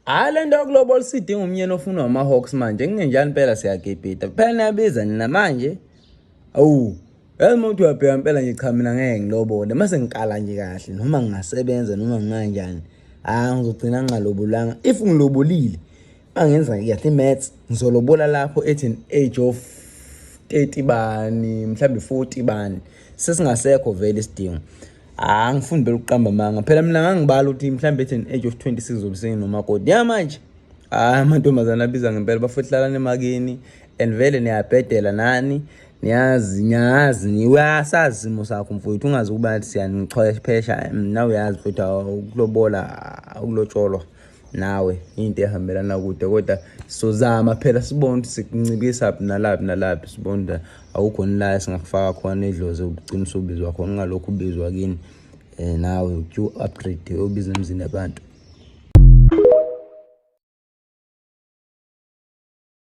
Hhayi, le nto yokulobola isidinga umnyeni ofunwa ama-Hawks manje. Kungenjani impela siyakipita. Phela niyabiza nina manje. Awu, yazi uma uthi uyabheka impela nje, cha, mina ngeke ngilobole. Mase ngikala nje kahle noma ngingasebenza noma nginganjani. Hhayi, ngizogcina ngingalobolanga. If ngilobolile, mangenza kahle i-maths, ngizolobola lapho at an age of 30 bani, mhlawumbe 40 bani. Sesingasekho vele isidingo. Ah, angifuni phela ukuqamba amanga. Phela mina ngangibala ukuthi mhlawumbe at an age of 26 uzobe senginomakoti. Ya manje. Hayi, amantombazane abiza ngempela, bafowethu, hlalani emakini and vele niyabhedela nani. Niyazi, ngiyazi, uyasazi isimo sakho mfowethu, ungazi ukuba nathi siyanichwephesha. Nawe uyazi mfowethu, ukulobola, ukulotsholwa nawe into ehambelana kude, kodwa sizozama phela sibone ukuthi sikuncikisa nalaphi nalaphi, sibone ukuthi awukho la esingakufaka khona idlozi, ugcina usubizwa khona, ungalokhu ubizwa kini. Nawe uthi upgrade, uyobiza emzini yabantu.